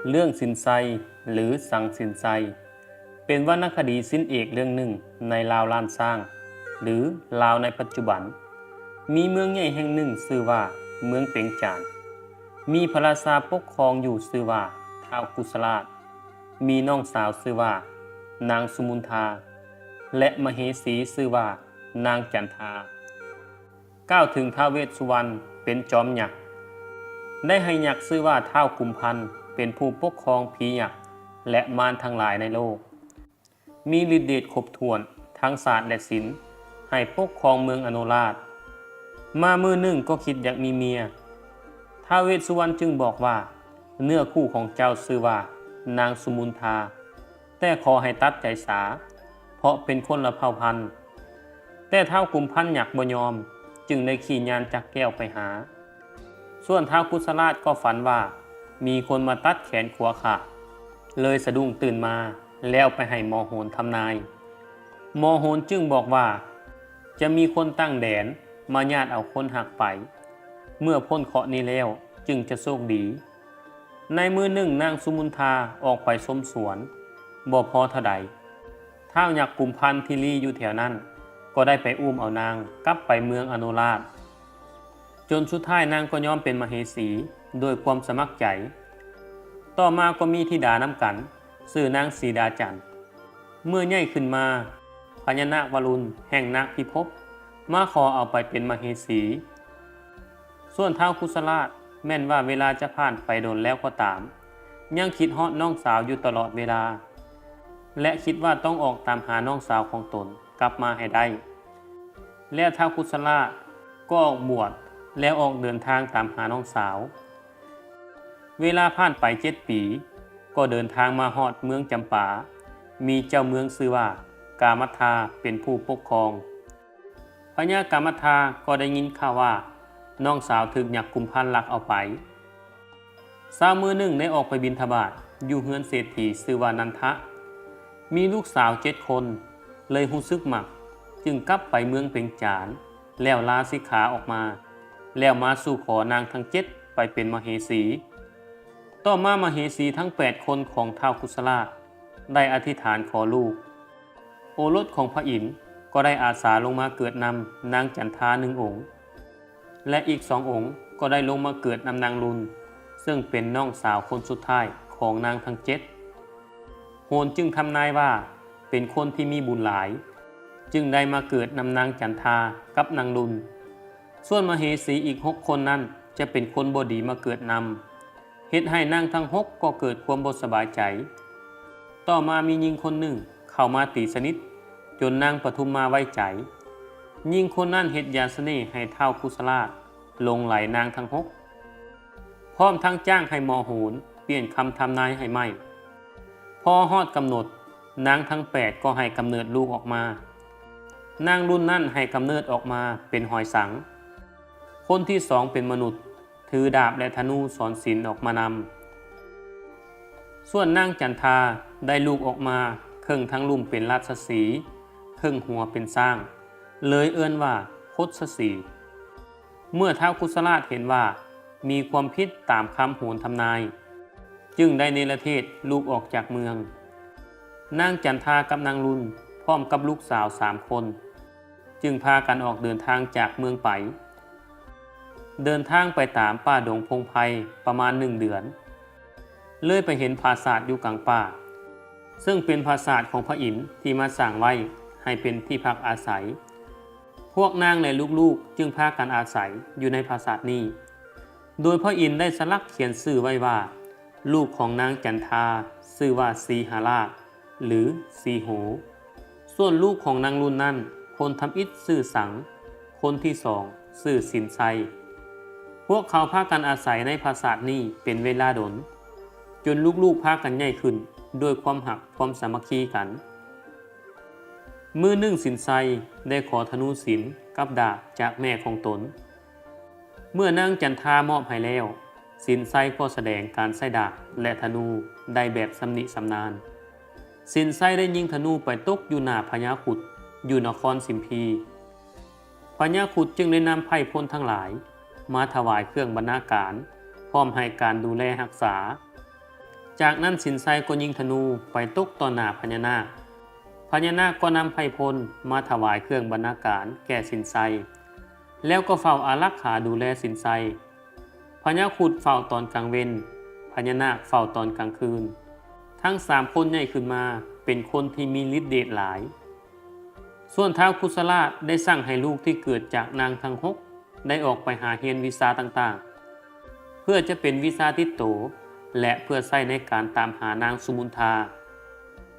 ເລື່ອງສິນໄຊ ຫຼື ສັງສິນໄຊ ເປັນວັນນະຄະດີສິນເອກເລື່ອງໜຶ່ງໃນລາວລ້ານຊ້າງ ຫຼື ລາວໃນປັດຈຸບັນ. ມີເມືອງໃຫຍ່ແຫ່ງໜຶ່ງຊື່ວ່າເມືອງເປັງຈານ, ມີພະລາຊາປົກຄອງຢູ່ຊື່ວ່າທ້າວກຸດສະລາດ, ມີນ້ອງສາວຊື່ວ່ານາງສຸມຸນທາ ແລະ ມະເຫສີຊື່ວ່ານາງຈັນທາ. ກ່າວເຖິງທ້າວເວດສຸວັນເປັນຈອມຍັກ, ໄດ້ໃຫ້ຍັກຊື່ວ່າທ້າວກຸມພັນເປັນຜູ້ປົກຄອງຜີຍັກ ແລະ ມານທັງຫຼາຍໃນໂລກ, ມີລິດເດດຄົບຖ້ວນທັງສາດ ແລະ ສິນ ໃຫ້ປົກຄອງເມືອງອະໂນລາດ. ມາມື້ໜຶ່ງກໍຄິດຢາກມີເມຍ, ທ້າວເວດສຸວັນຈຶ່ງບອກວ່າ ເນື້ອຄູ່ຂອງເຈົ້າຊື່ວ່ານາງສຸມຸນທາ, ແຕ່ຂໍໃຫ້ຕັດໃຈສາ ເພາະເປັນຄົນລະເຜົ່າພັນ. ແຕ່ທ້າວກຸມພັນຍັກບໍ່ຍອມ, ຈຶ່ງໄດ້ຂີ່ຍານຈັກແກ້ວໄປຫາ. ສ່ວນທ້າວກຸດສະລາດກໍຝັນວ່າມີຄົນມາຕັດແຂນຂວາຂາດ, ເລີຍສະດຸ້ງຕື່ນມາ ແລ້ວໄປໃຫ້ໝໍໂຫນທຳນາຍ. ໝໍໂຫນຈຶ່ງບອກວ່າ ຈະມີຄົນຕ່າງແດນມາຍາດເອົາຄົນຮັກໄປ, ເມື່ອພົ້ນເຄາະນີ້ແລ້ວຈຶ່ງຈະໂຊກດີ. ໃນມື້ໜຶ່ງນາງສຸມຸນທາອອກໄປຊົມສວນ, ບໍ່ພໍເທົ່າໃດ ທ້າວຍັກກຸມພັນທີ່ລີ້ຢູ່ແຖວນັ້ນ ກໍໄດ້ໄປອຸ້ມເອົານາງກັບໄປເມືອງອະໂນລາດ, ຈົນສຸດທ້າຍນາງກໍຍອມເປັນມະເຫສີດ້ວຍຄວາມສະໝັກໃຈ. ຕໍ່ມາກໍມີທິດານຳກັນ ຊື່ນາງສີດາຈັນ. ເມື່ອໃຫຍ່ຂຶ້ນມາ, ພະຍານາກວະລຸນແຫ່ງນາກພິພົບມາຂໍເອົາໄປເປັນມະເຫສີ. ສ່ວນທ້າວກຸດສະລາດ ແມ່ນວ່າເວລາຈະຜ່ານໄປດົນແລ້ວກໍຕາມ, ຍັງຄິດຮອດນ້ອງສາວຢູ່ຕະຫຼອດເວລາ ແລະ ຄິດວ່າຕ້ອງອອກຕາມຫານ້ອງສາວຂອງຕົນກັບມາໃຫ້ໄດ້. ແລ້ວທ້າວກຸດສະລາດກໍອອກບວດ ແລ້ວອອກເດີນທາງຕາມຫານ້ອງສາວ. ເວລາຜ່ານໄປເຈັດປີ, ກໍເດີນທາງມາຮອດເມືອງຈຳປາ, ມີເຈົ້າເມືອງຊື່ວ່າກາມັດທາເປັນຜູ້ປົກຄອງ. ພະຍາກາມັດທາກໍໄດ້ຍິນຂ່າວວ່ານ້ອງສາວຖືກຍັກກຸມພັນລັກເອົາໄປ. ເຊົ້າມື້ໜຶ່ງໄດ້ອອກໄປບິນທະບາດຢູ່ເຮືອນເສດຖີຊື່ວ່ານັນທະ, ມີລູກສາວເຈັດຄົນ, ເລີຍຮູ້ສຶກໝັກ, ຈຶ່ງກັບໄປເມືອງເປັງຈານ ແລ້ວລາສິກຂາອອກມາ, ແລ້ວມາສູ່ຂໍນາງທັງເຈັດໄປເປັນມະເຫສີ. ຕໍ່ມາມະເຫສີທັງແປດຄົນຂອງທ້າວກຸດສະລາດ ໄດ້ອະທິຖານຂໍລູກ. ໂອລົດຂອງພະອິນກໍໄດ້ອາສາລົງມາເກີດນຳນາງຈັນທາໜຶ່ງອົງ ແລະ ອີກສອງອົງກໍໄດ້ລົງມາເກີດນຳນາງລຸນ ເຊິ່ງເປັນນ້ອງສາວຄົນສຸດທ້າຍຂອງນາງທັງເຈັດ. ໂຫນຈຶ່ງທຳນາຍວ່າເປັນຄົນທີ່ມີບຸນຫຼາຍ, ຈຶ່ງໄດ້ມາເກີດນຳນາງຈັນທາກັບນາງລຸນ. ສ່ວນມະເຫສີອີກຫົກຄົນນັ້ນຈະເປັນຄົນບໍ່ດີມາເກີດນຳ, ເຮັດໃຫ້ນາງທັງຫົກກໍເກີດຄວາມບໍ່ສະບາຍໃຈ. ຕໍ່ມາມີຍິງຄົນໜຶ່ງເຂົ້າມາຕີສະໜິດ ຈົນນາງປະທຸມມາໄວ້ໃຈ. ຍິງຄົນນັ້ນເຮັດຢາສະເໜ່ໃຫ້ທ້າວກຸດສະລາດຫຼົງໄຫຼນາງທັງຫົກ, ພ້ອມທັງຈ້າງໃຫ້ໝໍໂຫນປ່ຽນຄຳທຳນາຍໃຫ້ໃໝ່. ພໍຮອດກຳນົດ, ນາງທັງແປດກໍໃຫ້ກຳເນີດລູກອອກມາ. ນາງລຸນນັ້ນໃຫ້ກຳເນີດອອກມາເປັນຫອຍສັງ. ຄົນທີສອງເປັນມະນຸດ, ຖືດາບ ແລະ ທະນູສອນສິນອອກມານຳ. ສ່ວນນາງຈັນທາໄດ້ລູກອອກມາ, ເຄິ່ງທັງລຸ່ມເປັນລາຊະສີ, ເຄິ່ງຫົວເປັນຊ້າງ, ເລີຍເອີ້ນວ່າຄົດຊະສີ. ເມື່ອທ້າວກຸດສະລາດເຫັນວ່າມີຄວາມຜິດຕາມຄຳໂຫນທຳນາຍ, ຈຶ່ງໄດ້ເນລະເທດລູກອອກຈາກເມືອງ. ນາງຈັນທາກັບນາງລຸນ ພ້ອມກັບລູກສາວສາມຄົນ ຈຶ່ງພາກັນອອກເດີນທາງຈາກເມືອງໄປ. ເດີນທາງໄປຕາມປ່າດົງພົງໄພປະມານໜຶ່ງເດືອນ, ເລີຍໄປເຫັນຜາສາດຢູ່ກາງປ່າ, ເຊິ່ງເປັນຜາສາດຂອງພະອິນທີ່ມາສ້າງໄວ້ໃຫ້ເປັນທີ່ພັກອາໄສ. ພວກນາງ ແລະ ລູກໆ ຈຶ່ງພາກັນອາໄສຢູ່ໃນຜາສາດນີ້, ໂດຍພະອິນໄດ້ສະຫຼັກຂຽນຊື່ໄວ້ວ່າ ລູກຂອງນາງຈັນທາຊື່ວ່າສີຫະລາດ ຫຼື ສີໂຫ. ສ່ວນລູກຂອງນາງລຸນນັ້ນ, ຄົນທຳອິດຊື່ສັງ, ຄົນທີສອງຊື່ສິນໄຊ. ພວກເຂົາພາກັນອາໄສໃນຜາສາດນີ້ເປັນເວລາດົນ, ຈົນລູກໆພາກັນໃຫຍ່ຂຶ້ນດ້ວຍຄວາມຮັກຄວາມສາມັກຄີກັນ. ມື້ໜຶ່ງສິນໄຊໄດ້ຂໍທະນູສິນກັບດາບຈາກແມ່ຂອງຕົນ. ເມື່ອນາງຈັນທາມອບໃຫ້ແລ້ວ, ສິນໄຊກໍສະແດງການໃຊ້ດາບ ແລະ ທະນູໄດ້ແບບຊຳນິຊຳນານ. ສິນໄຊໄດ້ຍິງທະນູໄປຕົກຢູ່ໜ້າພະຍາຄຸດຢູ່ນະຄອນສິມພີ. ພະຍາຄຸດຈຶ່ງໄດ້ນຳໄພພົນທັງຫຼາຍມາຖວາຍເຄື່ອງບັນນາການ, ພ້ອມໃຫ້ການດູແລຮັກສາ. ຈາກນັ້ນສິນໄຊກໍຍິງທະນູໄປຕົກຕໍ່ໜ້າພະຍານາກ. ພະຍານາກກໍນຳໄພພົນມາຖວາຍເຄື່ອງບັນນາການແກ່ສິນໄຊ ແລ້ວກໍເຝົ້າອາລັກຂາດູແລສິນໄຊ. ພະຍາຄຸດເຝົ້າຕອນກາງເວັນ, ພະຍານາກເຝົ້າຕອນກາງຄືນ. ທັງສາມຄົນໃຫຍ່ຂຶ້ນມາເປັນຄົນທີ່ມີລິດເດດຫຼາຍ. ສ່ວນທ້າວກຸດສະລາດໄດ້ສັ່ງໃຫ້ລູກທີ່ເກີດຈາກນາງທັງຫົກໄດ້ອອກໄປຫາຮຽນວິຊາຕ່າງໆ ເພື່ອຈະເປັນວິຊາຕິດໂຕ ແລະ ເພື່ອໃຊ້ໃນການຕາມຫານາງສຸມຸນທາ.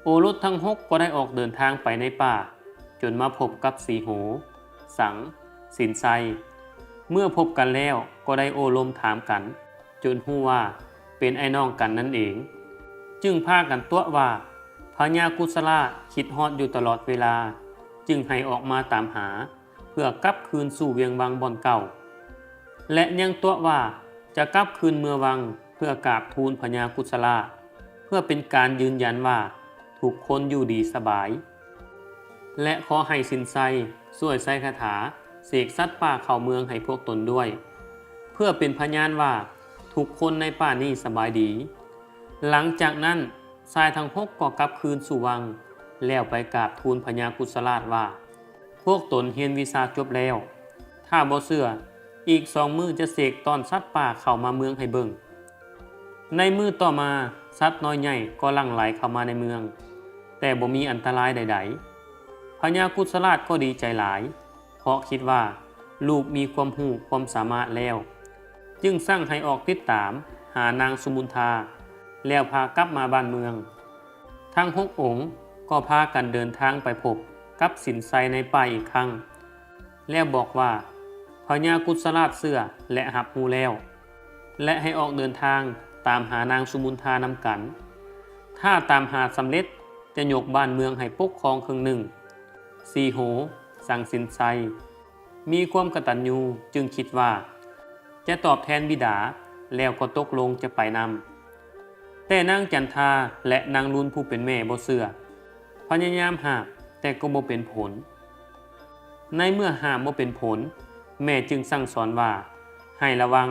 ໂອລົດທັງຫົກກໍໄດ້ອອກເດີນທາງໄປໃນປ່າ ຈົນມາພົບກັບສີໂຫ, ສັງ, ສິນໄຊ. ເມື່ອພົບກັນແລ້ວກໍໄດ້ໂອ້ລົມຖາມກັນ ຈົນຮູ້ວ່າເປັນອ້າຍນ້ອງກັນນັ້ນເອງ. ຈຶ່ງພາກັນຕົວະວ່າ ພະຍາກຸດສະລາດຄິດຮອດຢູ່ຕະຫຼອດເວລາ ຈຶ່ງໃຫ້ອອກມາຕາມຫາ ເພື່ອກັບຄືນສູ່ວຽງວັງບ່ອນເກົ່າ ແລະ ຍັງຕົວະວ່າຈະກັບຄືນເມືອວັງເພື່ອກາບທູນພະຍາກຸດສະລາດ ເພື່ອເປັນການຢືນຢັນວ່າທຸກຄົນຢູ່ດີສະບາຍ ແລະ ຂໍໃຫ້ສິນໄຊຊ່ວຍໃຊ້ຄາຖາເສກສັດປ່າເຂົ້າເມືອງໃຫ້ພວກຕົນດ້ວຍ ເພື່ອເປັນພະຍານວ່າທຸກຄົນໃນປ່ານີ້ສະບາຍດີ. ຫຼັງຈາກນັ້ນຊາຍທັງຫົກກໍກັບຄືນສູ່ວັງ ແລ້ວໄປກາບທູນພະຍາກຸດສະລາດວ່າ ພວກຕົນຮຽນວິຊາຈົບແລ້ວ. ຖ້າບໍ່ເຊື່ອ, ອີກສອງມື້ຈະເສກຕ້ອນສັດປ່າເຂົ້າມາເມືອງໃຫ້ເບິ່ງ. ໃນມື້ຕໍ່ມາ, ສັດນ້ອຍໃຫຍ່ກໍຫຼັ່ງໄຫຼເຂົ້າມາໃນເມືອງ, ແຕ່ບໍ່ມີອັນຕະລາຍໃດໆ. ພະຍາກຸດສະລາດກໍດີໃຈຫຼາຍ, ເພາະຄິດວ່າລູກມີຄວາມຮູ້ຄວາມສາມາດແລ້ວ, ຈຶ່ງສັ່ງໃຫ້ອອກຕິດຕາມຫານາງສຸມຸນທາ ແລ້ວພາກັບມາບ້ານເມືອງ. ທັງຫົກອົງກໍພາກັນເດີນທາງໄປພົບກັບສິນໄຊໃນປ່າອີກຄັ້ງ ແລ້ວບອກວ່າ ພະຍາກຸດສະລາດເຊື່ອ ແລະ ຮັບຮູ້ແລ້ວ ແລະ ໃຫ້ອອກເດີນທາງຕາມຫານາງສຸມຸນທານຳກັນ. ຖ້າຕາມຫາສຳເລັດ ຈະຍົກບ້ານເມືອງໃຫ້ປົກຄອງເຄິ່ງໜຶ່ງ. ສີໂຫ, ສັງສິນໄຊ ມີຄວາມກະຕັນຍູ ຈຶ່ງຄິດວ່າຈະຕອບແທນບິດາ ແລ້ວກໍຕົກລົງຈະໄປນຳ. ແຕ່ນາງຈັນທາ ແລະ ນາງລຸນຜູ້ເປັນແມ່ບໍ່ເຊື່ອ, ພະຍາຍາມຫ້າມ ແຕ່ກໍບໍ່ເປັນຜົນ. ໃນເມື່ອຫ້າມບໍ່ເປັນຜົນ, ແມ່ຈຶ່ງສັ່ງສອນວ່າໃຫ້ລະວັງ,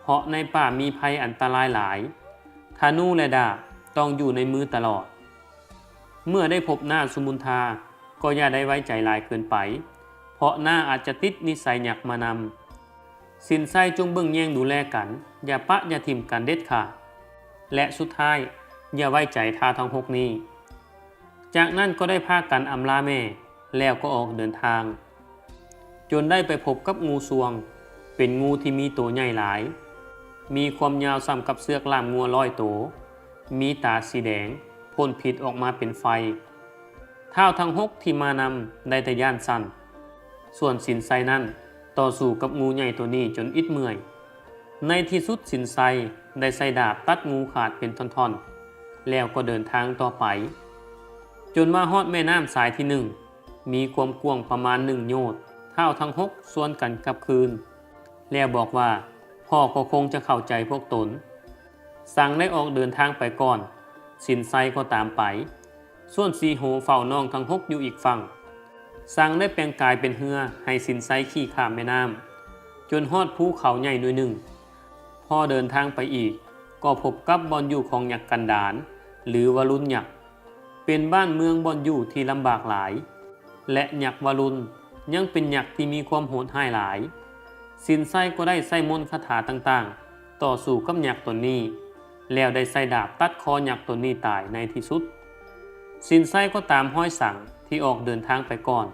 ເພາະໃນປ່າມີໄພອັນຕະລາຍຫຼາຍ, ທະນູ ແລະ ດາບຕ້ອງຢູ່ໃນມືຕະຫຼອດ. ເມື່ອໄດ້ພົບໜ້າສຸມຸນທາ ກໍຢ່າໄດ້ໄວ້ໃຈຫຼາຍເກີນໄປ, ເພາະນ້າອາດຈະຕິດນິໄສຍັກມານຳ. ສິນໄຊຈົ່ງເບິ່ງແຍງດູແລກັນ, ຢ່າປະຢ່າຖິ້ມກັນເດັດຂາດ ແລະ ສຸດທ້າຍຢ່າໄວ້ໃຈທ້າວທັງຫົກນີ້. ຈາກນັ້ນກໍໄດ້ພາກັນອຳລາແມ່ ແລ້ວກໍອອກເດີນທາງ ຈົນໄດ້ໄປພົບກັບງູຊ່ວງ, ເປັນງູທີ່ມີໂຕໃຫຍ່ຫຼາຍ, ມີຄວາມຍາວສ່ຳກັບເຊືອກລ່າມງົວຮ້ອຍໂຕ, ມີຕາສີແດງ, ພົ່ນພິດອອກມາເປັນໄຟ. ທ້າວທັງຫົກທີ່ມານຳໄດ້ແຕ່ຢ້ານສັ່ນ, ສ່ວນສິນໄຊນັ້ນຕໍ່ສູ້ກັບງູໃຫຍ່ໂຕນີ້ຈົນອິດເມື່ອຍ. ໃນທີ່ສຸດສິນໄຊໄດ້ໃຊ້ດາບຕັດງູຂາດເປັນທ່ອນໆ ແລ້ວກໍເດີນທາງຕໍ່ໄປ ຈົນມາຮອດແມ່ນ້ຳສາຍທີໜຶ່ງ ມີຄວາມກວ້າງປະມານໜຶ່ງໂຍດ. ທ້າວທັງຫົກຊວນກັນກັບຄືນ ແລ້ວບອກວ່າ ພໍ່ກໍຄົງຈະເຂົ້າໃຈພວກຕົນ. ສັງໄດ້ອອກເດີນທາງໄປກ່ອນ, ສິນໄຊກໍຕາມໄປ. ສ່ວນສີໂຫເຝົ້ານ້ອງທັງຫົກຢູ່ອີກຝັ່ງ. ສັງໄດ້ແປງກາຍເປັນເຮືອໃຫ້ສິນໄຊຂີ່ຂ້າມແມ່ນ້ຳ ຈົນຮອດພູເຂົາໃຫຍ່ໜ່ວຍໜຶ່ງ. ພໍເດີນທາງໄປອີກ ກໍພົບກັບບ່ອນຢູ່ຂອງຍັກກັນດານ ຫຼື ວະລຸນຍັກ, ເປັນບ້ານເມືອງບ່ອນຢູ່ທີ່ລຳບາກຫຼາຍ ແລະ ຍັກວະລຸນຍັງເປັນຍັກທີ່ມີຄວາມໂຫດຮ້າຍຫຼາຍ. ສິນໄຊກໍໄດ້ໃຊ້ມົນຄາຖາຕ່າງໆ ຕໍ່ສູ້ກັບຍັກຕົນນີ້ ແລ້ວໄດ້ໃຊ້ດາບຕັດຄໍຍັກຕົນນີ້ຕາຍໃນທີ່ສຸດ. ສິນໄຊກໍຕາມຮອຍສັງທີ່ອອກເດີນທາງໄປກ່ອນ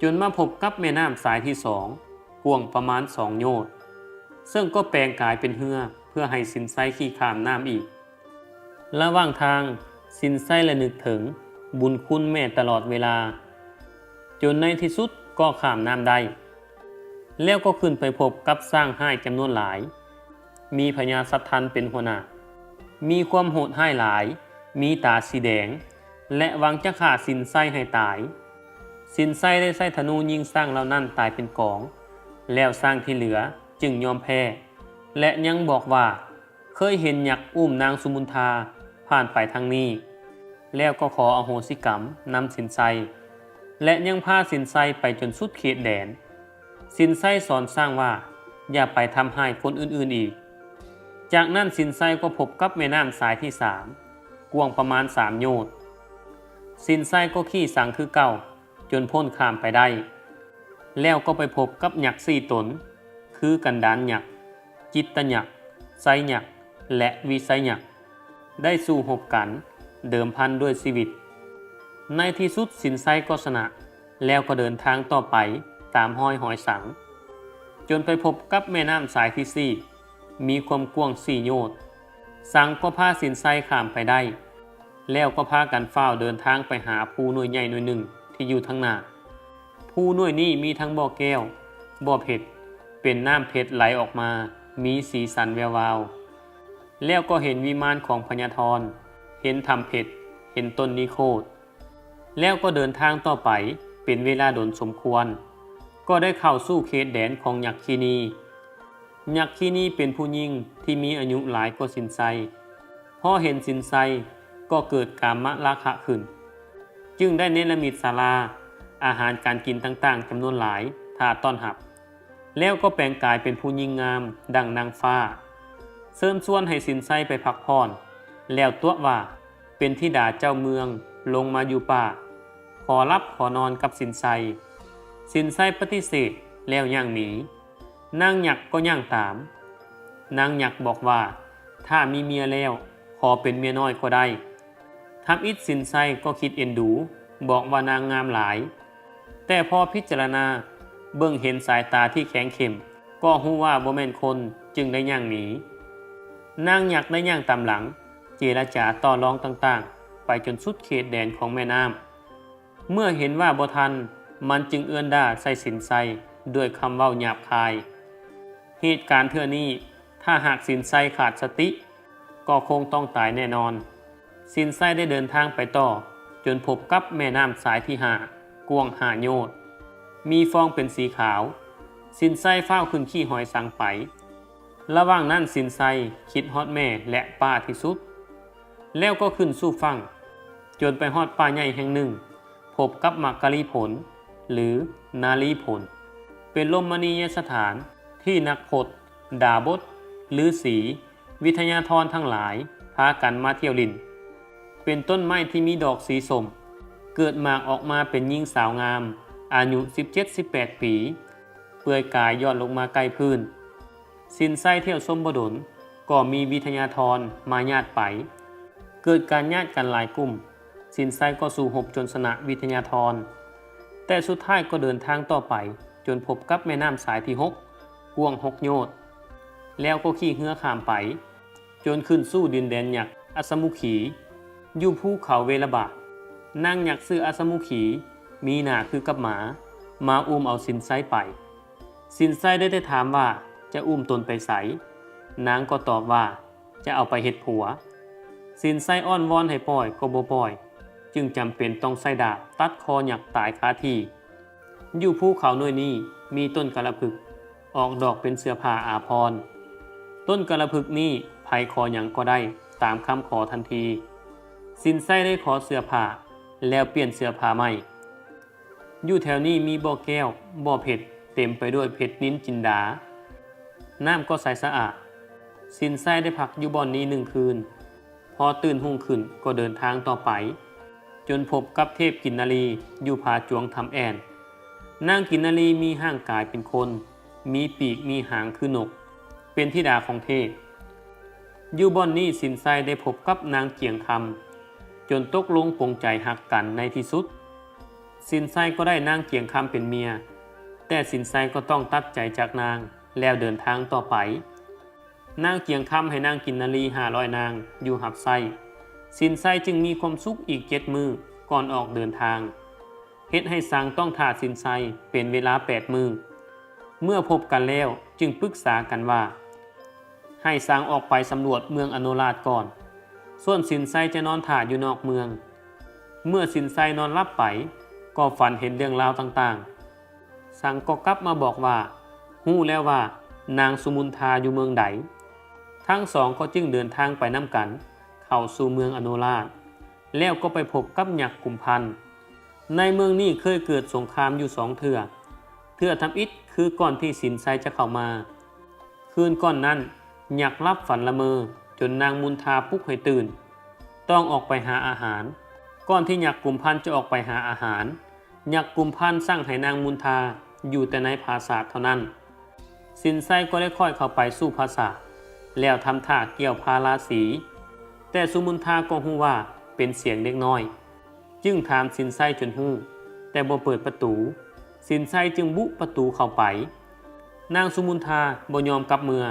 ຈົນມາພົບກັບແມ່ນ້ຳສາຍທີສອງ ກວ້າງປະມານສອງໂຍດ, ເຊິ່ງກໍແປງກາຍເປັນເຮືອເພື່ອໃຫ້ສິນໄຊຂີ່ຂ້າມນ້ຳອີກ. ລະຫວ່າງທາງ, ສິນໄຊລະນຶກເຖິງບຸນຄຸນແມ່ຕະຫຼອດເວລາ, ຈົນໃນທີ່ສຸດກໍຂ້າມນ້ຳໄດ້. ແລ້ວກໍຂຶ້ນໄປພົບກັບຊ້າງຮ້າຍຈຳນວນຫຼາຍ, ມີພະຍາສັດທັນເປັນຫົວໜ້າ, ມີຄວາມໂຫດຮ້າຍຫຼາຍ, ມີຕາສີແດງ ແລະ ຫວັງຈະຂ້າສິນໄຊໃຫ້ຕາຍ. ສິນໄຊໄດ້ໃຊ້ທະນູຍິງຊ້າງເຫຼົ່ານັ້ນຕາຍເປັນກອງ, ແລ້ວຊ້າງທີ່ເຫຼືອຈຶ່ງຍອມແພ້ ແລະ ຍັງບອກວ່າ ເຄີຍເຫັນຍັກອຸ້ມນາງສຸມຸນທາຜ່ານໄປທາງນີ້ ແລ້ວກໍຂໍອະໂຫສິກຳນຳສິນໄຊ ແລະ ຍັງພາສິນໄຊໄປຈົນສຸດເຂດແດນ. ສິນໄຊສອນຊ້າງວ່າ ຢ່າໄປທຳຮ້າຍຄົນອື່ນໆອີກ. ຈາກນັ້ນສິນໄຊກໍພົບກັບແມ່ນ້ຳສາຍທີສາມ ກວ້າງປະມານສາມໂຍດ. ສິນໄຊກໍຂີ່ສັງຄືເກົ່າ ຈົນພົ້ນຂ້າມໄປໄດ້ ແລ້ວກໍໄປພົບກັບຍັກສີ່ຕົນ ຄືກັນດານຍັກ, ຈິດຕະຍັກ, ໄຊຍັກ ແລະ ວິໄຊຍັກ ໄດ້ສູ້ຮົບກັນ ເດີມພັນດ້ວຍຊີວິດ. ໃນທີ່ສຸດສິນໄຊກໍຊະນະ ແລ້ວກໍເດີນທາງຕໍ່ໄປຕາມຮອຍຫອຍສັງ ຈົນໄປພົບກັບແມ່ນ້ຳສາຍທີສີ່ ມີຄວາມກວ້າງສີ່ໂຍດ. ສັງກໍພາສິນໄຊຂ້າມໄປໄດ້ ແລ້ວກໍພາກັນຟ້າວເດີນທາງໄປຫາພູໜ່ວຍໃຫຍ່ໜ່ວຍໜຶ່ງທີ່ຢູ່ທາງໜ້າ. ພູໜ່ວຍນີ້ມີທັງບໍ່ແກ້ວ, ບໍ່ເພັດ, ເປັນນ້ຳເພັດໄຫຼອອກມາ, ມີສີສັນແວວວາວ. ແລ້ວກໍເຫັນວິມານຂອງພະຍາທອນ, ເຫັນຖ້ຳເພັດ, ເຫັນຕົ້ນນິໂຄດ. ແລ້ວກໍເດີນທາງຕໍ່ໄປເປັນເວລາດົນສົມຄວນ, ກໍໄດ້ເຂົ້າສູ່ເຂດແດນຂອງຍັກຄີນີ. ຍັກຄີນີເປັນຜູ້ຍິງທີ່ມີອາຍຸຫຼາຍກວ່າສິນໄຊ. ພໍເຫັນສິນໄຊກໍເກີດກາມະລາຄະຂຶ້ນ, ຈຶ່ງໄດ້ເນລະມິດສາລາ, ອາຫານການກິນຕ່າງໆຈຳນວນຫຼາຍຖ້າຕ້ອນຮັບ. ແລ້ວກໍແປງກາຍເປັນຜູ້ຍິງງາມດັ່ງນາງຟ້າ, ເຊີນຊວນໃຫ້ສິນໄຊໄປພັກຜ່ອນ, ແລ້ວຕົວະວ່າເປັນທິດາເຈົ້າເມືອງລົງມາຢູ່ປ່າ, ຂໍຫຼັບຂໍນອນກັບສິນໄຊ. ສິນໄຊປະຕິເສດແລ້ວຍ່າງໜີ, ນາງຍັກກໍຍ່າງຕາມ. ນາງຍັກບອກວ່າ ຖ້າມີເມຍແລ້ວ ຂໍເປັນເມຍນ້ອຍກໍໄດ້. ທຳອິດສິນໄຊກໍຄິດເອັນດູ, ບອກວ່ານາງງາມຫຼາຍ, ແຕ່ພໍພິຈາລະນາເບິ່ງເຫັນສາຍຕາທີ່ແຂງເຂັ້ມ ກໍຮູ້ວ່າບໍ່ແມ່ນຄົນ, ຈຶ່ງໄດ້ຍ່າງໜີ. ນາງຍັກໄດ້ຍ່າງຕາມຫຼັງ, ເຈລະຈາຕໍ່ລອງຕ່າງໆ ໄປຈົນສຸດເຂດແດນຂອງແມ່ນ້ຳ. ເມື່ອເຫັນວ່າບໍ່ທັນ, ມັນຈຶ່ງເອື້ອນດ່າໃສ່ສິນໄຊດ້ວຍຄຳເວົ້າຫຍາບຄາຍ. ເຫດການເທື່ອນີ້ ຖ້າຫາກສິນໄຊຂາດສະຕິ ກໍຄົງຕ້ອງຕາຍແນ່ນອນ. ສິນໄຊໄດ້ເດີນທາງໄປຕໍ່ ຈົນພົບກັບແມ່ນ້ຳສາຍທີຫ້າ ກວ້າງຫ້າໂຍດ, ມີຟອງເປັນສີຂາວ. ສິນໄຊຟ້າວຂຶ້ນຂີ່ຫອຍສັງໄປ. ລະຫວ່າງນັ້ນສິນໄຊຄິດຮອດແມ່ ແລະ ປ້າທີ່ສຸດ, ແລ້ວກໍຂຶ້ນສູ່ຝັ່ງ ຈົນໄປຮອດປ່າໃຫຍ່ແຫ່ງໜຶ່ງ, ພົບກັບມັກກະລີຜົນ ຫຼື ນາລີຜົນ, ເປັນລົມມະນີຍະສະຖານທີ່ນັກພົດ, ດາບົດ, ລືສີ, ວິທະຍາທອນທັງຫຼາຍພາກັນມາທ່ຽວຫຼິ້ນ. ເປັນຕົ້ນໄມ້ທີ່ມີດອກສີສົ້ມ, ເກີດໝາກອອກມາເປັນຍິງສາວງາມ, ອາຍຸສິບເຈັດ ສິບແປດປີ, ເປືອຍກາຍຢ່ອນລົງມາໃກ້ພື້ນ. ສິນໄຊທ່ຽວຊົມບໍ່ດົນ ກໍມີວິທະຍາທອນມາຍາດໄປ. ເກີດການຍາດກັນຫຼາຍກຸ່ມ, ສິນໄຊກໍສູ້ຮົບຈົນຊະນະວິທະຍາທອນ, ແຕ່ສຸດທ້າຍກໍເດີນທາງຕໍ່ໄປ ຈົນພົບກັບແມ່ນ້ຳສາຍທີຫົກ ກວ້າງຫົກໂຍດ, ແລ້ວກໍຂີ່ເຮືອຂ້າມໄປ ຈົນຂຶ້ນສູ່ດິນແດນຍັກອັດສະມຸຄີ ຢູ່ພູເຂົາເວລະບາດ. ນາງຍັກຊື່ອັດສະມຸຄີ ມີໜ້າຄືກັບໝາ ມາອຸ້ມເອົາສິນໄຊໄປ. ສິນໄຊໄດ້ແຕ່ຖາມວ່າຈະອຸ້ມຕົນໄປໃສ? ນາງກໍຕອບວ່າຈະເອົາໄປເຮັດຜົວ. ສິນໄຊອ້ອນວອນໃຫ້ປ່ອຍກໍບໍ່ປ່ອຍ, ຈຶ່ງຈຳເປັນຕ້ອງໃຊ້ດາບຕັດຄໍຍັກຕາຍຄາທີ່. ຢູ່ພູເຂົາໜ່ວຍນີ້ມີຕົ້ນກາລະພຶກ ອອກດອກເປັນເສື້ອຜ້າອາພອນ. ຕົ້ນກາລະພຶກນີ້ໃຜຂໍຫຍັງກໍໄດ້ຕາມຄຳຂໍທັນທີ. ສິນໄຊໄດ້ຂໍເສື້ອຜ້າ ແລ້ວປ່ຽນເສື້ອຜ້າໃໝ່. ຢູ່ແຖວນີ້ມີບໍ່ແກ້ວ, ບໍ່ເພັດ, ເຕັມໄປດ້ວຍເພັດນິນຈິນດາ. ນ້ຳກໍໃສສະອາດ. ສິນໄຊໄດ້ພັກຢູ່ບ່ອນນີ້ໜຶ່ງຄືນ. ພໍຕື່ນຮຸ່ງຂຶ້ນກໍເດີນທາງຕໍ່ໄປ ຈົນພົບກັບເທບກິນນາລີຢູ່ຜາຈວງຖ້ຳແອ່ນ. ນາງກິນນາລີມີຮ່າງກາຍເປັນຄົນ, ມີປີກມີຫາງຄືນົກ, ເປັນທິດາຂອງເທບ. ຢູ່ບ່ອນນີ້ສິນໄຊໄດ້ພົບກັບນາງຈຽງຄຳ ຈົນຕົກລົງປົງໃຈຮັກກັນໃນທີ່ສຸດ. ສິນໄຊກໍໄດ້ນາງຈຽງຄຳເປັນເມຍ, ແຕ່ສິນໄຊກໍຕ້ອງຕັດໃຈຈາກນາງ ແລ້ວເດີນທາງຕໍ່ໄປ. ນາງຈຽງຄຳໃຫ້ນາງກິນນາລີຫ້າຮ້ອຍນາງຢູ່ຮັບໃຊ້. ສິນໄຊຈຶ່ງມີຄວາມສຸກອີກເຈັດມື້ກ່ອນອອກເດີນທາງ, ເຮັດໃຫ້ສັງຕ້ອງຖ້າສິນໄຊເປັນເວລາແປດມື້. ເມື່ອພົບກັນແລ້ວຈຶ່ງປຶກສາກັນວ່າ ໃຫ້ສັງອອກໄປສຳຫຼວດເມືອງອະໂນລາດກ່ອນ, ສ່ວນສິນໄຊຈະນອນຖ້າຢູ່ນອກເມືອງ. ເມື່ອສິນໄຊນອນຫຼັບໄປ ກໍຝັນເຫັນເລື່ອງລາວຕ່າງໆ. ສັງກໍກັບມາບອກວ່າ ຮູ້ແລ້ວວ່ານາງສຸມຸນທາຢູ່ເມືອງໃດ. ທັງສອງກໍຈຶ່ງເດີນທາງໄປນຳກັນເຂົ້າສູ່ເມືອງອະໂນລາດ, ແລ້ວກໍໄປພົບກັບຍັກກຸມພັນ. ໃນເມືອງນີ້ເຄີຍເກີດສົງຄາມຢູ່ສອງເທື່ອ, ເທື່ອທຳອິດຄືກ່ອນທີ່ສິນໄຊຈະເຂົ້າມາ. ຄືນກ່ອນນັ້ນ ຍັກຫຼັບຝັນລະເມີ ຈົນນາງມຸນທາປຸກໃຫ້ຕື່ນ, ຕ້ອງອອກໄປຫາອາຫານ. ກ່ອນທີ່ຍັກກຸມພັນຈະອອກໄປຫາອາຫານ, ຍັກກຸມພັນສັ່ງໃຫ້ນາງມຸນທາຢູ່ແຕ່ໃນຜາສາດເທົ່ານັ້ນ. ສິນໄຊກໍໄດ້ຄ່ອຍເຂົ້າໄປສູ່ຜາສາດ ແລ້ວທຳທ່າກ່ຽວພາລາສີ, ແຕ່ສຸມຸນທາກໍຮູ້ວ່າເປັນສຽງເດັກນ້ອຍ, ຈຶ່ງຖາມສິນໄຊຈົນຮູ້, ແຕ່ບໍ່ເປີດປະຕູ. ສິນໄຊຈຶ່ງບຸປະຕູເຂົ້າໄປ. ນາງສຸມຸນທາບໍ່ຍອມກັບເມືອ,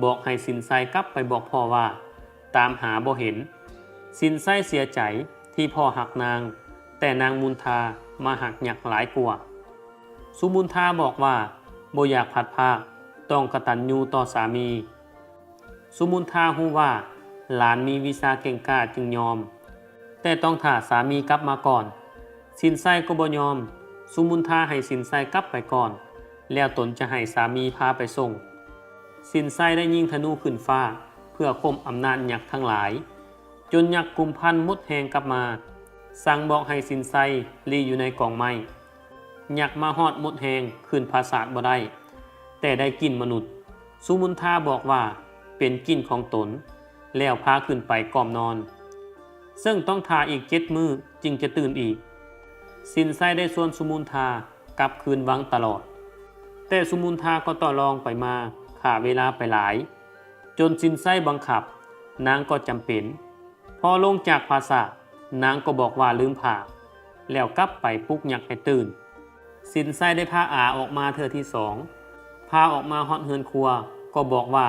ບອກໃຫ້ສິນໄຊກັບໄປບອກພໍ່ວ່າ ຕາມຫາບໍ່ເຫັນ. ສິນໄຊເສຍໃຈທີ່ພໍ່ຮັກນາງ, ແຕ່ນາງມຸນທາມາຮັກຍັກຫຼາຍກວ່າ. ສຸມຸນທາບອກວ່າບໍ່ຢາກພັດພາກ, ຕ້ອງກະຕັນຍູຕໍ່ສາມີ. ສຸມຸນທາຮູ້ວ່າຫຼານມີວິຊາເກັ່ງກ້າຈຶ່ງຍອມ, ແຕ່ຕ້ອງຖ້າສາມີກັບມາກ່ອນ. ສິນໄຊກໍບໍ່ຍອມ, ສຸມຸນທາໃຫ້ສິນໄຊກັບໄປກ່ອນ, ແລ້ວຕົນຈະໃຫ້ສາມີພາໄປສົ່ງ. ສິນໄຊໄດ້ຍິງທະນູຂຶ້ນຟ້າເພື່ອຂົ່ມອຳນາດຍັກທັງຫຼາຍ, ຈົນຍັກກຸມພັນໝົດແຮງກັບມາ, ສັ່ງບອກໃຫ້ສິນໄຊລີ້ຢູ່ໃນກອງໄມ້. ຍັກມາຮອດໝົດແຮງຂຶ້ນຜາສາດບໍ່ໄດ້, ແຕ່ໄດ້ກິ່ນມະນຸດ. ສຸມຸນທາບອກວ່າເປັນກິ່ນຂອງຕົນ, ແລ້ວພາຂຶ້ນໄປກ່ອມນອນ, ເຊິ່ງຕ້ອງຖ້າອີກເຈັດມື້ຈຶ່ງຈະຕື່ນອີກ. ສິນໄຊໄດ້ຊວນສຸມຸນທາກັບຄືນວັງຕະຫຼອດ, ແຕ່ສຸມຸນທາກໍຕໍ່ລອງໄປມາ, ຂ້າເວລາໄປຫຼາຍ, ຈົນສິນໄຊບັງຄັບ, ນາງກໍຈຳເປັນ. ພໍລົງຈາກຜາສາດ, ນາງກໍບອກວ່າລືມຜ້າ, ແລ້ວກັບໄປປຸກຍັກໃຫ້ຕື່ນ. ສິນໄຊໄດ້ພາອາອອກມາເທື່ອທີສອງ, ພາອອກມາຮອດເຮືອນຄົວ ກໍບອກວ່າ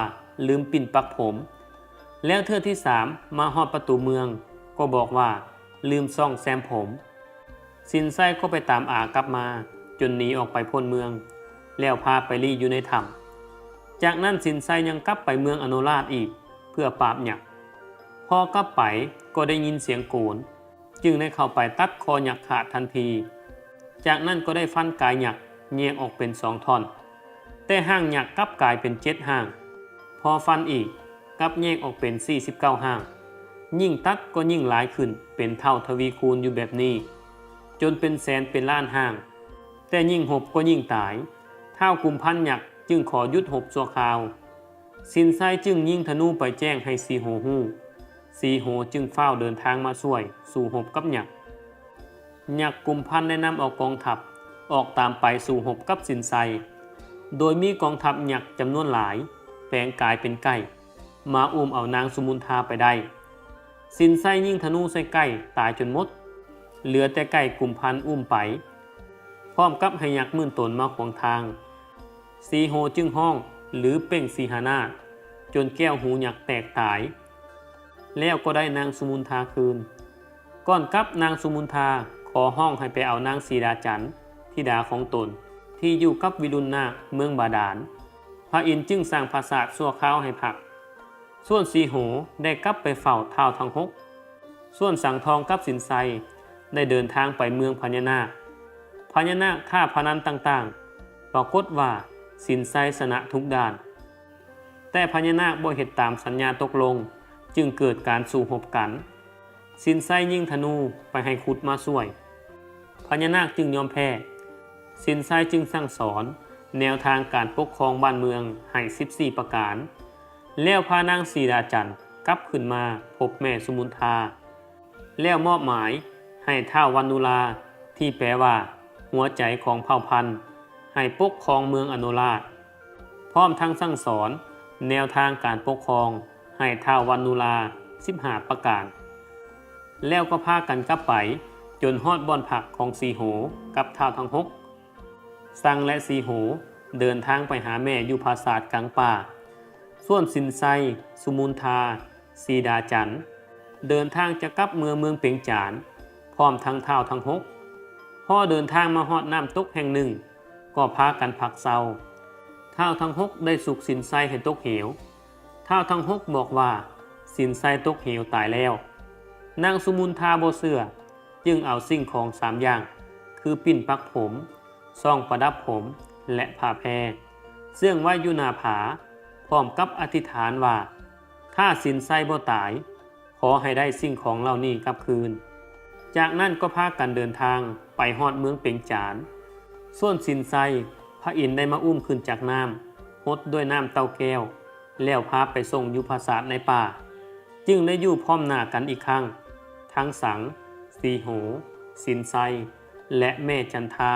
ລືມປິ່ນປັກຜົມ, ແລ້ວເທື່ອທີສາມມາຮອດປະຕູເມືອງ ກໍບອກວ່າລືມຊ່ອງແຊມຜົມ. ສິນໄຊກໍໄປຕາມອາກັບມາ ຈົນໜີອອກໄປພົ້ນເມືອງ, ແລ້ວພາໄປລີ້ຢູ່ໃນຖ້ຳ. ຈາກນັ້ນສິນໄຊຍັງກັບໄປເມືອງອະນຸລາດອີກເພື່ອປາບຍັກ. ພໍກັບໄປກໍໄດ້ຍິນສຽງໂກນ, ຈຶ່ງໄດ້ເຂົ້າໄປຕັດຄໍຍັກຂາດທັນທີ. ຈາກນັ້ນກໍໄດ້ຟັນກາຍຍັກແຍກອອກເປັນສອງທ່ອນ, ແຕ່ຮ່າງຍັກກັບກາຍເປັນເຈັດຮ່າງ. ພໍຟັນອີກ, ກັບແຍກອອກເປັນສີ່ສິບເກົ້າຮ່າງ. ຍິ່ງຕັດກໍຍິ່ງຫຼາຍຂຶ້ນເປັນເທົ່າທະວີຄູນຢູ່ແບບນີ້, ຈົນເປັນແສນເປັນລ້ານຮ່າງ. ແຕ່ຍິ່ງຮົບກໍຍິ່ງຕາຍ. ທ້າວກຸມພັນຍັກຈຶ່ງຂໍຢຸດຮົບຊົ່ວຄາວ. ສິນໄຊຈຶ່ງຍິງທະນູໄປແຈ້ງໃຫ້ສີໂຫຮູ້. ສີໂຫຈຶ່ງຟ້າວເດີນທາງມາຊ່ວຍສູ້ຮົບກັບຍັກ. ຍັກກຸມພັນໄດ້ນຳເອົາກອງທັບອອກຕາມໄປສູ້ຮົບກັບສິນໄຊ, ໂດຍມີກອງທັບຍັກຈຳນວນຫຼາຍແປງກາຍເປັນໄກ່ ມາອຸ້ມເອົານາງສຸມຸນທາໄປໄດ້. ສິນໄຊຍິງທະນູໃສ່ໄກ່ຕາຍຈົນໝົດ, ເຫຼືອແຕ່ໄກ່ກຸມພັນອຸ້ມໄປ, ພ້ອມກັບໃຫ້ຍັກໝື່ນຕົນມາຂວາງທາງ. ສີໂຫຈຶ່ງຮ້ອງລືເປັ່ງສີຫານາດ ຈົນແກ້ວຫູຍັກແຕກຕາຍ, ແລ້ວກໍໄດ້ນາງສຸມຸນທາຄືນ. ກ່ອນກັບນາງສຸມຸນທາຂໍຮ້ອງໃຫ້ໄປເອົານາງສີດາຈັນ ທິດາຂອງຕົນ ທີ່ຢູ່ກັບວິລຸນນາກເມືອງບາດານ. ພະອິນຈຶ່ງສ້າງຜາສາດຊົ່ວຄາວໃຫ້ພັກ. ສ່ວນສີໂຫໄດ້ກັບໄປເຝົ້າທ້າວທັງຫົກ. ສ່ວນສັງທອງກັບສິນໄຊໄດ້ເດີນທາງໄປເມືອງພະຍານາກ. ພະຍານາກທ້າພະນັນຕ່າງໆ, ປາກົດວ່າສິນໄຊຊະນະທຸກດ້ານ. ແຕ່ພະຍານາກບໍ່ເຮັດຕາມສັນຍາຕົກລົງ, ຈຶ່ງເກີດການສູ້ຮົບກັນ. ສິນໄຊຍິງທະນູໄປໃຫ້ຂຸດມາຊ່ວຍ. ພະຍານາກຈຶ່ງຍອມແພ້. ສິນໄຊຈຶ່ງສັ່ງສອນແນວທາງການປົກຄອງບ້ານເມືອງໃຫ້ສິບສີ່ປະການ, ແລ້ວພານາງສີດາຈັນກັບຂຶ້ນມາພົບແມ່ສຸມຸນທາ. ແລ້ວມອບໝາຍໃຫ້ທ້າວວັນນຸລາ ທີ່ແປວ່າຫົວໃຈຂອງເຜົ່າພັນ ໃຫ້ປົກຄອງເມືອງອະນຸລາດ, ພ້ອມທັງສັ່ງສອນແນວທາງການປົກຄອງໃຫ້ທ້າວວັນນຸລາສິບຫ້າປະການ. ແລ້ວກໍພາກັນກັບໄປຈົນຮອດບ່ອນພັກຂອງສີໂຫກັບທ້າວທັງຫົກ, ສັ່ງແລະສີໂຫເດີນທາງໄປຫາແມ່ຢູ່ຜາສາດກາງປ່າ. ສ່ວນສິນໄຊ, ສຸມຸນທາ, ສີດາຈັນ ເດີນທາງຈະກັບເມືອເມືອງເປັງຈານ ພ້ອມທັງທ້າວທັງຫົກ. ພໍເດີນທາງມາຮອດນ້ຳຕົກແຫ່ງໜຶ່ງ ກໍພາກັນພັກເຊົາ. ທ້າວທັງຫົກໄດ້ຊຸກສິນໄຊໃຫ້ຕົກເຫວ. ທ້າວທັງຫົກບອກວ່າສິນໄຊຕົກເຫວຕາຍແລ້ວ. ນາງສຸມຸນທາບໍ່ເຊື່ອ, ຈຶ່ງເອົາສິ່ງຂອງສາມຢ່າງ ຄືປິ່ນປັກຜົມ, ຊ່ອງປະດັບຜົມ ແລະ ຜ້າແພ ເຊື່ອງໄວ້ຢູ່ໜ້າຜາ, ພ້ອມກັບອະທິຖານວ່າ ຖ້າສິນໄຊບໍ່ຕາຍ, ຂໍໃຫ້ໄດ້ສິ່ງຂອງເຫຼົ່ານີ້ກັບຄືນ. ຈາກນັ້ນກໍພາກັນເດີນທາງໄປຮອດເມືອງເປັງຈານ. ສ່ວນສິນໄຊ, ພະອິນໄດ້ມາອຸ້ມຂຶ້ນຈາກນ້ຳ, ຫົດດ້ວຍນ້ຳເຕົ້າແກ້ວ, ແລ້ວພາໄປສົ່ງຢູ່ຜາສາດໃນປ່າ, ຈຶ່ງໄດ້ຢູ່ພ້ອມໜ້າກັນອີກຄັ້ງ, ທັງສັງ, ສີໂຫ, ສິນໄຊ ແລະ ແມ່ຈັນທາ,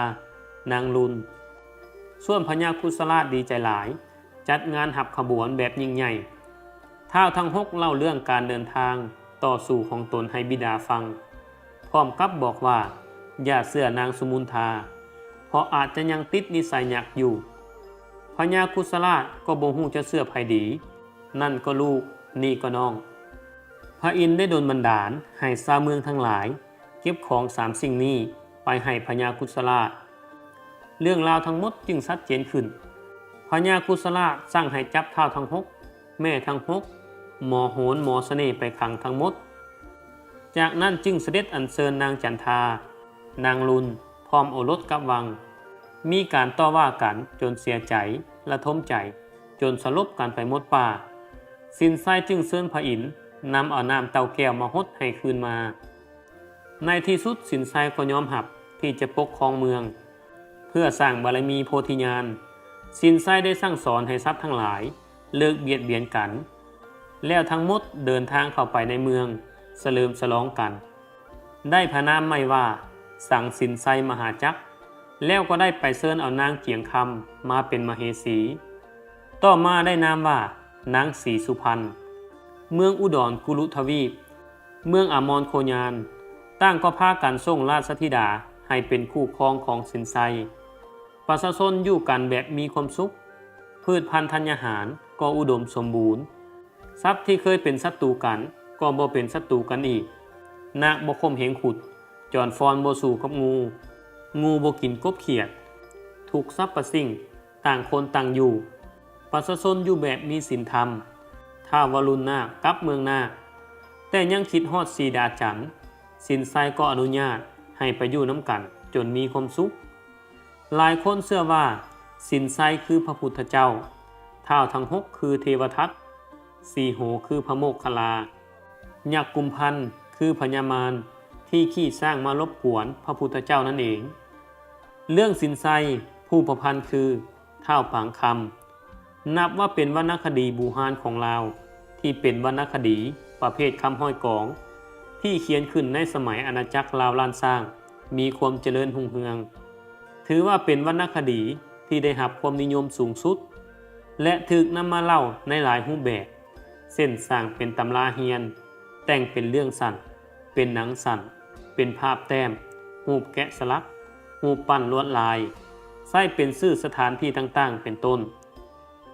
ນາງລຸນ. ສ່ວນພະຍາຄຸດສະລາດດີໃຈຫຼາຍ, ຈັດງານຮັບຂະບວນແບບຍິ່ງໃຫຍ່. ທ້າວທັງຫົກເລົ່າເລື່ອງການເດີນທາງຕໍ່ສູ້ຂອງຕົນໃຫ້ບິດາຟັງ, ພ້ອມກັບບອກວ່າ ຢ່າເຊື່ອນາງສຸມຸນທາ, ເພາະອາດຈະຍັງຕິດນິໄສຍັກຢູ່. ພະຍາຄຸດສະລາດກໍບໍ່ຮູ້ຈະເຊື່ອໃຜດີ, ນັ້ນກໍລູກ, ນີ້ກໍນ້ອງ. ພະອິນໄດ້ດົນບັນດານໃຫ້ຊາວເມືອງທັງຫຼາຍ ເກັບຂອງສາມສິ່ງນີ້ໄປໃຫ້ພະຍາຄຸດສະລາດ. ເລື່ອງລາວທັງໝົດຈຶ່ງຊັດເຈນຂຶ້ນ. ພະຍາຄຸດສະລາດສັ່ງໃຫ້ຈັບທ້າວທັງຫົກ, ແມ່ທັງຫົກ, ໝໍໂຫນ, ໝໍສະເໜ່ໄປຂັງທັງໝົດ. ຈາກນັ້ນຈຶ່ງສະເດັດອັນເຊີນນາງຈັນທາ, ນາງລຸນ ພ້ອມໂອລົດກັບວັງ. ມີການຕໍ່ວ່າກັນຈົນເສຍໃຈ, ລະທົມໃຈ, ຈົນສະຫຼົບກັນໄປໝົດປ່າ. ສິນໄຊຈຶ່ງເຊີນພະອິນນຳເອົານ້ຳເຕົ້າແກ້ວມາຫົດໃຫ້ຄືນມາ. ໃນທີ່ສຸດສິນໄຊກໍຍອມຮັບທີ່ຈະປົກຄອງເມືອງ ເພື່ອສ້າງບາລະມີໂພທິຍານ. ສິນໄຊໄດ້ສັ່ງສອນໃຫ້ສັດທັງຫຼາຍເລີກບຽດບຽນກັນ, ແລ້ວທັງໝົດເດີນທາງເຂົ້າໄປໃນເມືອງສະເຫຼີມສະຫຼອງກັນ, ໄດ້ພະນາມໃໝ່ວ່າ ສັງສິນໄຊມະຫາຈັກ, ແລ້ວກໍໄດ້ໄປເຊີນເອົານາງຈຽງຄຳມາເປັນມະເຫສີ. ຕໍ່ມາໄດ້ນາມວ່າ ນາງສີສຸພັນ, ເມືອງອຸດອນກຸລຸທະວີບ, ເມືອງອາມອນໂຄຍານ, ຕ່າງກໍພາກັນສົ່ງລາຊະທິດາໃຫ້ເປັນຄູ່ຄອງຂອງສິນໄຊ. ປະຊາຊົນຢູ່ກັນແບບມີຄວາມສຸກ, ພືດພັນທັນຍາຫານກໍອຸດົມສົມບູນ. ສັດທີ່ເຄີຍເປັນສັດຕູກັນກໍບໍ່ເປັນສັດຕູກັນອີກ. ນາກບໍ່ຂົ່ມເຫງຂຸດ, ຈອນຟອນບໍ່ສູ້ກັບງູ, ງູບໍ່ກິນກົບຂຽດ. ທຸກສັບພະສິ່ງຕ່າງຄົນຕ່າງຢູ່. ປະຊາຊົນຢູ່ແບບມີສິນທຳ. ທ້າວວະລຸນນາກກັບເມືອງນາກ, ແຕ່ຍັງຄິດຮອດສີດາຈັນ, ສິນໄຊກໍອະນຸຍາດໃຫ້ໄປຢູ່ນຳກັນຈົນມີຄວາມສຸກ. ຫຼາຍຄົນເຊື່ອວ່າສິນໄຊຄືພະພຸດທະເຈົ້າ, ທ້າວທັງຫົກຄືເທວະທັດ, ສີໂຫຄືພະໂມກຄະລາ, ຍັກກຸມພັນຄືພະຍາມານທີ່ຂີ່ຊ້າງມາລົບກວນພະພຸດທະເຈົ້ານັ້ນເອງ. ເລື່ອງສິນໄຊ ຜູ້ປະພັນຄືທ້າວປາງຄຳ, ນັບວ່າເປັນວັນນະຄະດີບູຮານຂອງລາວ ທີ່ເປັນວັນນະຄະດີປະເພດຄຳຮ້ອຍກອງ ທີ່ຂຽນຂຶ້ນໃນສະໄໝອານາຈັກລາວລ້ານຊ້າງ ມີຄວາມຈະເລີນຮຸ່ງເຮືອງ. ຖືວ່າເປັນວັນນະຄະດີທີ່ໄດ້ຮັບຄວາມນິຍົມສູງສຸດ ແລະ ຖືກນຳມາເລົ່າໃນຫຼາຍຮູບແບບ ເຊັ່ນ ສ້າງເປັນຕຳລາຮຽນ, ແຕ່ງເປັນເລື່ອງສັ້ນ, ເປັນໜັງສັ້ນ, ເປັນພາບແຕ້ມ, ຮູບແກະສະຫຼັກ, ຮູບປັ້ນລວດລາຍ, ໃຊ້ເປັນຊື່ສະຖານທີ່ຕ່າງໆ ເປັນຕົ້ນ.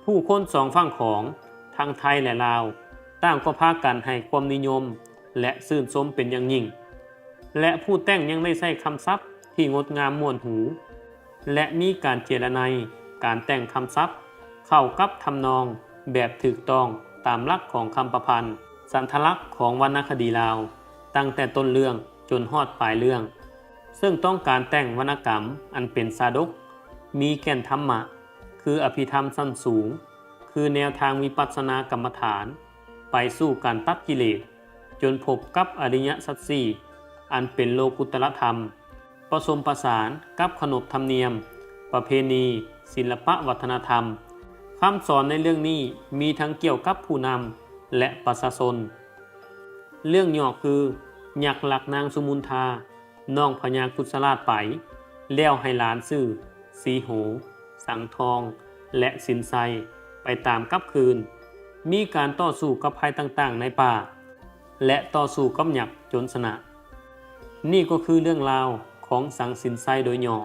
ຜູ້ຄົນສອງຝັ່ງຂອງ ທັງໄທ ແລະ ລາວ ຕ່າງກໍພາກັນໃຫ້ຄວາມນິຍົມ ແລະ ຊື່ນຊົມເປັນຢ່າງຍິ່ງ ແລະ ຜູ້ແຕ່ງຍັງໄດ້ໃຊ້ຄຳສັບທີ່ງົດງາມມ່ວນຫູ ແລະ ມີການເຈລະໄນ ການແຕ່ງຄຳສັບເຂົ້າກັບທຳນອງແບບຖືກຕ້ອງຕາມຫຼັກຂອງຄຳປະພັນ, ສັນທະລັກຂອງວັນນະຄະດີລາວ ຕັ້ງແຕ່ຕົ້ນເລື່ອງຈົນຮອດປາຍເລື່ອງ, ເຊິ່ງຕ້ອງການແຕ່ງວັນນະກຳອັນເປັນຊາດົກ, ມີແກ່ນທຳມະ ຄືອະພິທຳຊັ້ນສູງ, ຄືແນວທາງວິປັດສະນາກຳມະຖານ ໄປສູ່ການຕັດກິເລດ, ຈົນພົບກັບອະລິຍະສັດສີ່ ອັນເປັນໂລກຸດຕະລະທຳ, ປະສົມປະສານກັບຂະໜົບທຳນຽມ, ປະເພນີ, ສິລະປະວັດທະນະທຳ. ຄຳສອນໃນເລື່ອງນີ້ມີທັງກ່ຽວກັບຜູ້ນຳ ແລະ ປະຊາຊົນ. ເລື່ອງຫຍໍ້ຄື ຍັກລັກນາງສຸມຸນທາ ນ້ອງພະຍາຄຸດສະລາດໄປ, ແລ້ວໃຫ້ຫຼານຊື່ ສີໂຫ, ສັງທອງ ແລະ ສິນໄຊ ໄປຕາມກັບຄືນ. ມີການຕໍ່ສູ້ກັບໄພຕ່າງໆໃນປ່າ ແລະ ຕໍ່ສູ້ກັບຍັກຈົນຊະນະ. ນີ້ກໍຄືເລື່ອງລາວຂອງສັງສິນໄຊໂດຍຫຍໍ້.